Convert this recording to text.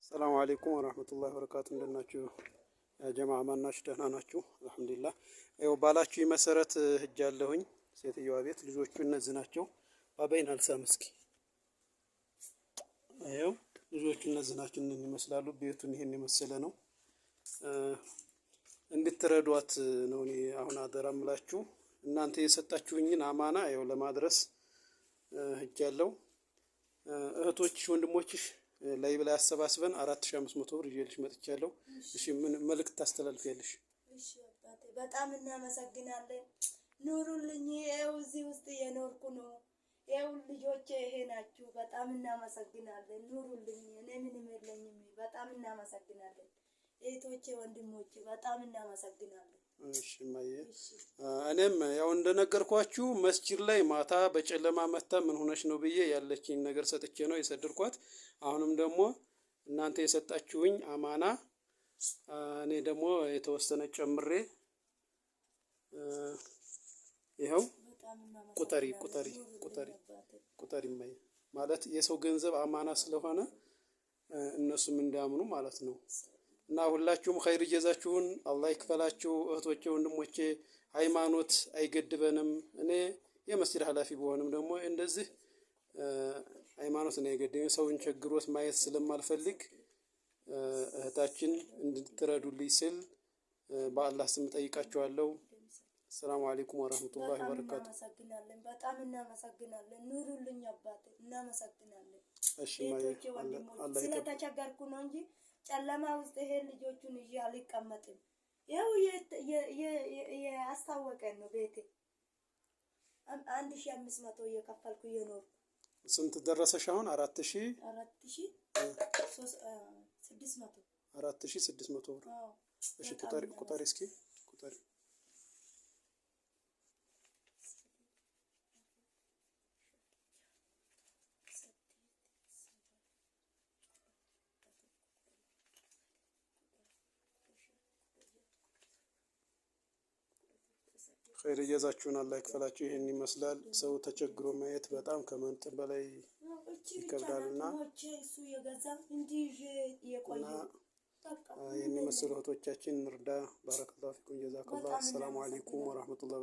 ሰላሙ አለይኩም ወራህመቱላሂ ወበረካቱ። እንደት ናችሁ ጀማ? ማናችሁ? ደህና ናችሁ? አልሐምዱሊላህ። ይኸው ባላችሁ መሰረት ሄጃለሁኝ ሴትየዋ ቤት። ልጆቹ እነዚህ ናቸው። ባበይን አልሳም እስኪ። ይኸው ልጆቹ እነዚህ ናቸው። እነዚህ ይመስላሉ። ቤቱን ይሄን የመሰለ ነው። እንድትረዷት ነው እኔ አሁን አደራ እምላችሁ። እናንተ የሰጣችሁኝን አማና ይኸው ለማድረስ ሄጃለሁ። እህቶችሽ ወንድሞችሽ ላይ ብላ አሰባስበን 4500 ብር ይዤልሽ መጥቻለሁ። እሺ ምን መልእክት ታስተላልፊያለሽ? እሺ አባቴ በጣም እናመሰግናለን። ኑሩልኝ። ይኸው እዚህ ውስጥ እየኖርኩ ነው። ይኸው ልጆቼ ይሄ ናችሁ። በጣም እናመሰግናለን። ኑሩልኝ። እኔ ምንም የለኝም። በጣም እናመሰግናለን። እህቶቼ ወንድሞቼ በጣም እናመሰግናለን። እሺ እማዬ፣ እኔም ያው እንደነገርኳችሁ መስጂድ ላይ ማታ በጨለማ መታ ምን ሆነሽ ነው ብዬ ያለችኝ ነገር ሰጥቼ ነው የሰደድኳት። አሁንም ደግሞ እናንተ የሰጣችሁኝ አማና እኔ ደግሞ የተወሰነ ጨምሬ ይኸው ቁጠሪ ቁጠሪ ቁጠሪ ቁጠሪ እማዬ፣ ማለት የሰው ገንዘብ አማና ስለሆነ እነሱም እንዲያምኑ ማለት ነው። እና ሁላችሁም ኸይር ጀዛችሁን አላህ ይክፈላችሁ። እህቶቼ ወንድሞቼ፣ ሃይማኖት አይገድበንም። እኔ የመስጂድ ኃላፊ በሆንም ደግሞ እንደዚህ ሃይማኖት ነው አይገድበኝ። ሰውን ቸግሮት ማየት ስለማልፈልግ እህታችን እንድትረዱልኝ ስል በአላህ ስም ጠይቃችኋለሁ። ሰላሙ አለይኩም ወረህመቱላሂ ወበረካቱ። እናመሰግናለን። በጣም እናመሰግናለን። ኑሩልኝ አባቴ፣ እናመሰግናለን። እሺ እህቶቼ ወንድሞቼ፣ ስለተቸገርኩ ነው እንጂ ጨለማ ውስጥ ይሄ ልጆቹን ይዤ አልቀመጥም። ይኸው ያስታወቀን ነው ቤቴ 1500 እየከፈልኩ እየኖርኩ። ስንት ደረሰሽ አሁን? አራት ሺህ 4600። 4600 ብር። እሺ ቁጠሪ ቁጠሪ እስኪ ቁጠሪ። ኸይር ጀዛችሁን አላህ ይክፈላችሁ። ይሄን ይመስላል። ሰው ተቸግሮ ማየት በጣም ከመንጥን በላይ ይከብዳልና እና ይህን የመሰሉ እህቶቻችን እንርዳ። ባረከላሁ ፊኩም ጀዛከላህ። አሰላሙ አለይኩም ወራህመቱላሂ።